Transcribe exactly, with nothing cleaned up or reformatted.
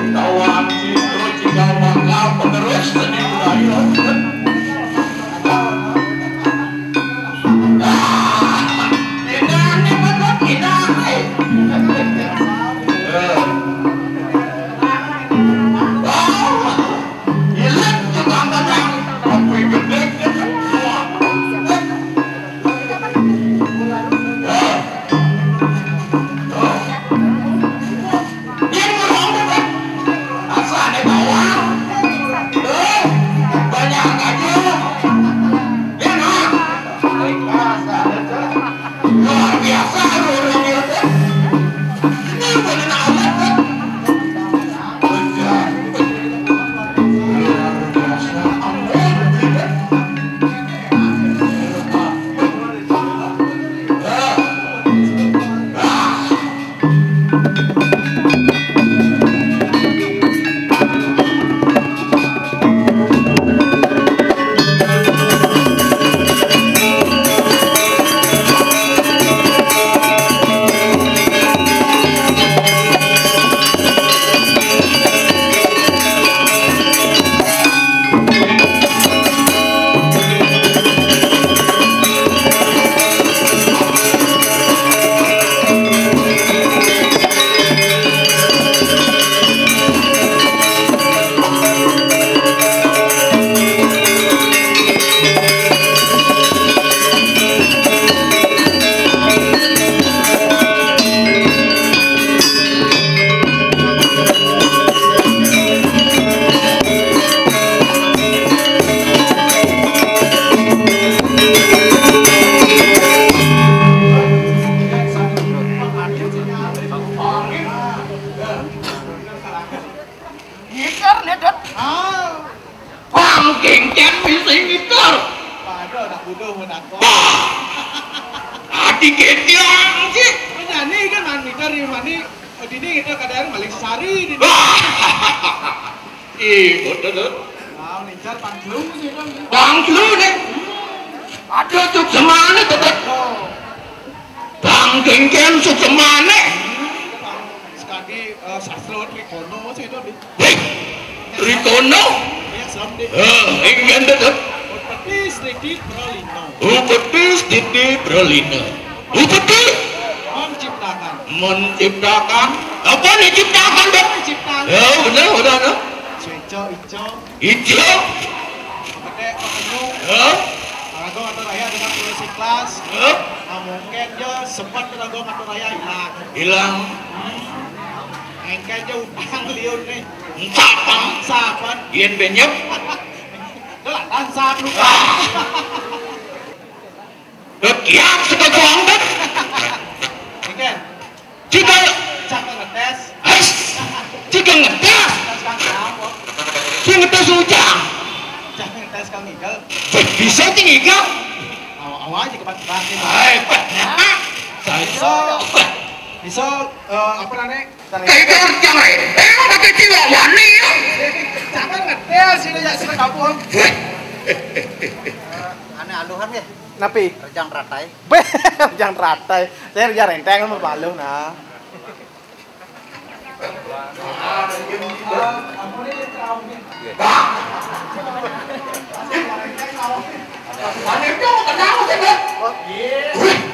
Tawang Cito jika bakal penerus seni budaya. Ah, tidak, ini betul tidak, eh. Eh. Ah, ilet tukang tenang, kopi gede. Ah. Asane bawang. Eh, banyak aja. Ya, nah. Luar biasa lu orangnya. Ini bener amat, kan? Bener. Luar biasa. Ampun. Ngitar nih, Dot. Ah. Bang Kengken bisa ngitar. Waduh, anak bodoh menakut. Wah. Adi gedang sih. Penyanyi kan mani cari mani. Oh, dini kita kadang maling sari dini. Wah. Ih, bodoh tuh. Mau nincar panggung sih kan. Panggung nih. Ada tuh semana tuh, Dot. Oh. Bang Kengken Sucemane. Sekali, eh, sastra Trikono sih itu di. Wih, Trikono? Ya, sam di. Eh, ingin tetap. Upeti Siti Pralino. Upeti Siti Pralino. Upeti? Menciptakan. Menciptakan. Apa nih ciptakan, Dok? Menciptakan. Ya, benar, benar, benar. Cueco, ico. Ijo. Gede, ketemu. Hah? Rago ngatur raya dengan tulus ikhlas. Hah? Nah, mungkin dia sempat rago ngatur raya hilang. Hilang. Hmm. Engke dia utang liun nih. Siapa? Siapa? Yen benyep. Delatan sap lu. Ah. Kiak suka banget. Engke. Jika cak ngetes. Hais. Jika ngetes. Tes kang apa? Sing ngetes ujang. Cak ngetes kang Igel. Bisa sih Igel. Awal-awal aja kebat-kebat gitu. Hai, Pak. Nah, saya. Iso, iso, eh, apa namanya? Kayak itu yang lain. Eh, pakai cilok wani ya. Jangan ngetes ini ya, sudah kampung. Weh. Eh, ane aluhan ya? Napi? Rejang ratai. Beh, jangan ratai. Saya kerja renteng sama Palu, nah. Ane itu kenapa sih, Bang? Wih.